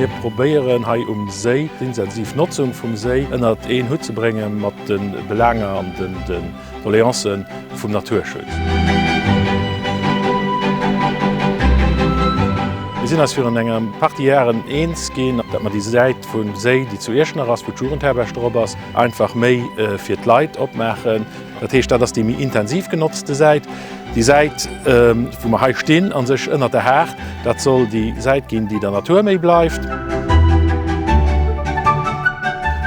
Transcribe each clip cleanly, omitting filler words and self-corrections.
Mir probéieren hei um Séi d'intensiv Notzung vum Séi ënnert een Hutt ze brénge mat de Belaanger an den Doleancen vum Naturschutz. Mir sinn eis virun enger Partie Jaren eens ginn, datt mer déi Säit vum Séi, déi zu Iechternach ass, wou d'Jugendherberg drop ass, einfach méi fir d'Leit opmaachen. Dat heescht, dat ass déi méi intensiv genotzte Säit. Déi Säit, wou mer hei stinn, a sech ënnert der Haag, dat soll déi Säit ginn, déi der Natur méi bleift.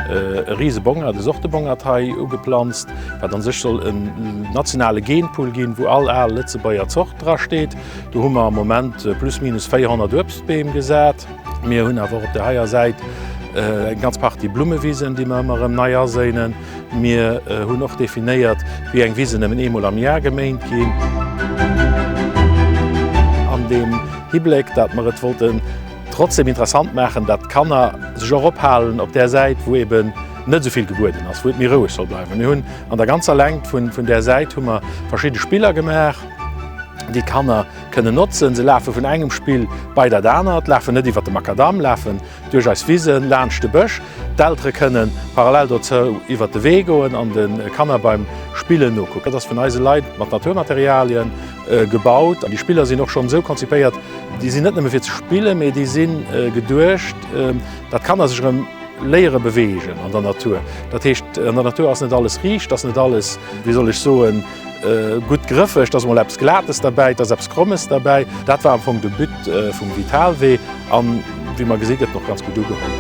E rise Bongert, e Sortebongert hei ugeplanzt, wat an sech soll en nationale Genpool ginn, wou all al Lëtzebuerger Zort dra steet. Do hu mer am Moment plus minus 400 Uebstbeem gesat. Mir hunn awer och op der heier Säit eng ganz Partie Blummewisen, déi mer ëmmer erëm nei aséinen. Mir hunn och definéiert, wéi eng Wisen nëmmen eemol am Jar geméint ginn. An deem Hibléck, datt mer et wollten trotzdem interessant maachen, datt d'Kanner sech och ophalen op där Säit, wou eben net esou vill gebueden ass, wou et méi roueg soll bleiwen. Mir hunn an der ganzer Längt vun där Säit hu mer verschidde Spiller gemaach, déi d'Kanner kënnen notzen. Se lafe vun engem Spill bei dat anert, lafen net iwwer de Makadamm, lafen duerch eis Wisen, laanscht de Bësch. D'Eltere kënnen parallel dozou iwwer de Wee goen an de Kanner beim Spillen nokucken. Dat ass vun eise Leit mat Naturmaterialien gebaut. An déi Spiller sinn och schonn esou konzipéiert, déi sinn net nëmme fir ze spillen, mee déi si geduecht, datt d'Kanner sech erëm léiere beweegen an der Natur. Dat heescht, an der Natur ass net alles riicht, ass net alles, wéi soll ech soen, gutt grëffeg, et ass emol eppes Glates derbäi, et ass eppes Krommes derbäi. Dat war am Fong de But vum Vitalwee an, wéi mer gesi gëtt en och ganz gutt ugeholl.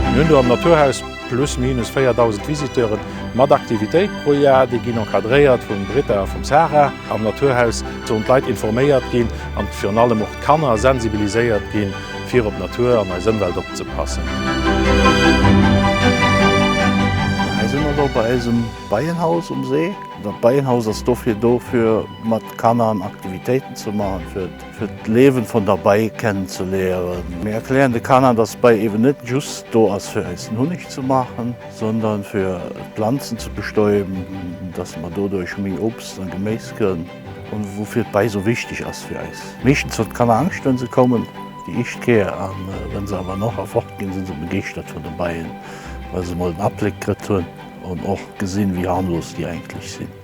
Mir hunn do am Naturhaus plus minus 4.000 Visiteuren mat Aktivitéit pro Jar. Déi ginn encadréiert vum Britta a vum Sarah. Am Naturhaus sollen d'Leit informéiert ginn an virun allem och d'Kanner sensibiliséiert ginn, fir op d'Natur an eis Ëmwelt opzepassen. Hei si mer elo bei eisem Beienhaus um See. Dat Beienhaus ass dofir do, fir mat Kanner Aktivitéiten ze maachen, fir fir d'Liewen vun der Bei kennen ze léieren. Mir erklären de Kanner, dass d'Bei eben net just do ass fir eis den Hunneg ze maachen, sondern fir d'Planzen ze bestäuben, dass mer doduerch méi Obst an Geméis kënnen an woufir d'Bei sou wichteg ass fir eis. Meeschtens hunn d'Kanner Angscht wenn se kommen, déi éischt Kéier, an wenn se awer noch erfort ginn, sinn se begeeschtert vun de Beien, well se mol en Abléck kritt hunn an och gesinn wéi harmlos déi eigentlech sinn.